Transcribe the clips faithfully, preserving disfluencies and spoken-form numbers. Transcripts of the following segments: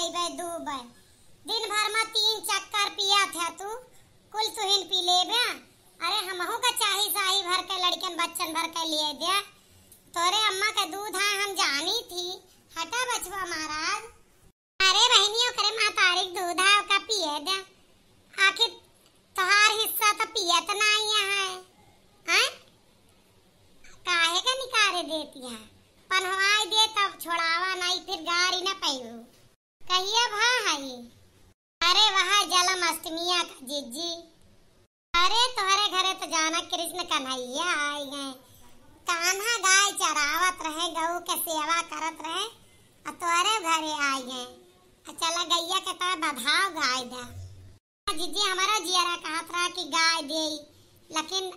बे दू बे। दिन भर मा तीन चक्कर पियत है तू, कुल तुहिन पी लेबे। अरे हमहू का चाही साही भर के लड़कन बच्चन भर के लिए दे। तोरे अम्मा के दूध है हम जानी थी। हटा बचवा महाराज। अरे बहनियों करे महतारी के दूध है ओका पिए दे। आखिर तोहार हिस्सा तो पियत नाई है। हैं? काहे का निकारे देती है? पनहवाई दे तब छोड़ावा नाई फिर गारी न पैबू। कहिया भा हई? अरे वह जलम अष्टमिया का जिज्जी। अरे तोहरे घरे तो जाना कृष्ण कन्हैया आई गए। कान्हा गाय चरावत रहे, गऊ के सेवा करत रहे, आ तोहरे घरे आई गए। आ चला गैया के तार बधाव गाय दा। जिज्जी हमारा जियरा कहत रहा कि गाय देई, लेकिन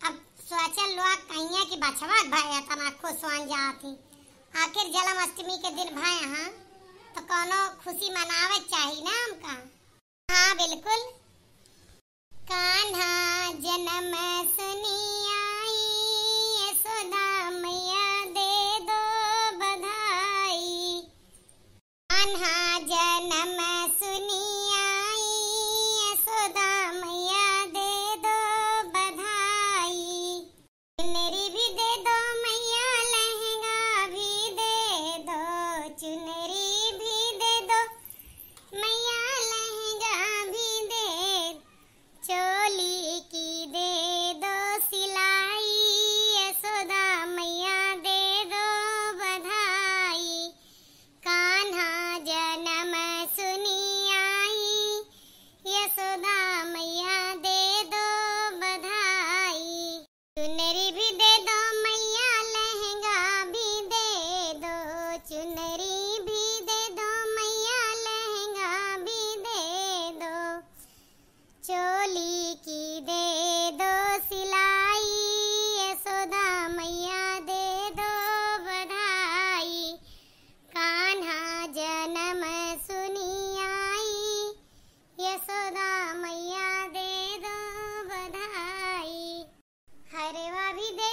अब सोचल लोग कहिया कि बछवा के भय इतना खुश होन जात ही। आखिर जलम अष्टमी के दिन भय हाँ, तो कोनो खुशी मनावे चाही ना हमका। हाँ बिल्कुल। कान्हा जनम सुनी आई, यशोदा मैया दे दो बधाई। कान्हा जनम सुनी आई, यशोदा मैया दे दो बधाई। चुनरी भी दे दो मैया, लहंगा भी दे दो, चुनरी भी दे दो मैया, लहंगा भी दे, चोली की दे दो सिलाई, यशोदा मैया दे दो बधाई। कान्हा जनम सुनी आई, यशोदा मैया दे दो बधाई। चुनरी भी दे दो मैया, लहंगा भी दे दो, चुनरी भी दे दो मैया, लहंगा भी दे दो, चोली की दे दो सिलाई, यशोदा मैया दे दो बधाई। कान्हा जनम सुनी आई, यशोदा मैया दे दो बधाई। हरवा भी दे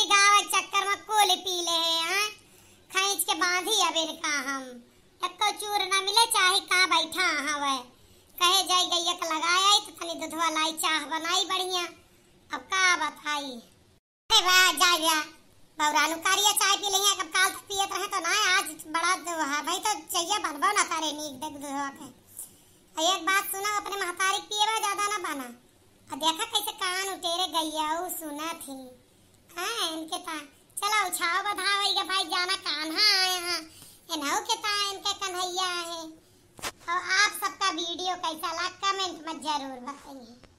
गावे के चक्कर में कुल पी ले हैं, हाँ? खींच के बांधी अब इनका हम। एको चूर ना मिले, चाहे कहाँ बैठा हवे। कहे जाई गैया के लगाए आई तो तनी दूधवा लाई, चाह बनाई बढ़िया। अब का बताई। अरे वाह, जाए भैया, बौरानू कारिया चाय पी लेंगे। अब काल तक पियत रहे तो ना, आज बड़ा जो है भाई, तो चाहिए बनबो ना करे नीक देख दूधवा के। और एक बात सुना, अपने महतारी के पिएबा ज्यादा ना बना। और देखा कैसे कान उटेरे गैया, ऊ सुना थी। हैं, इनके ता चला उछाव बधाव, ये भाई जाना कान्हा आए हैं, इन्हों के ता इनके कन्हैया है। और आप सबका वीडियो कैसा लगा, कमेंट में जरूर बताइए।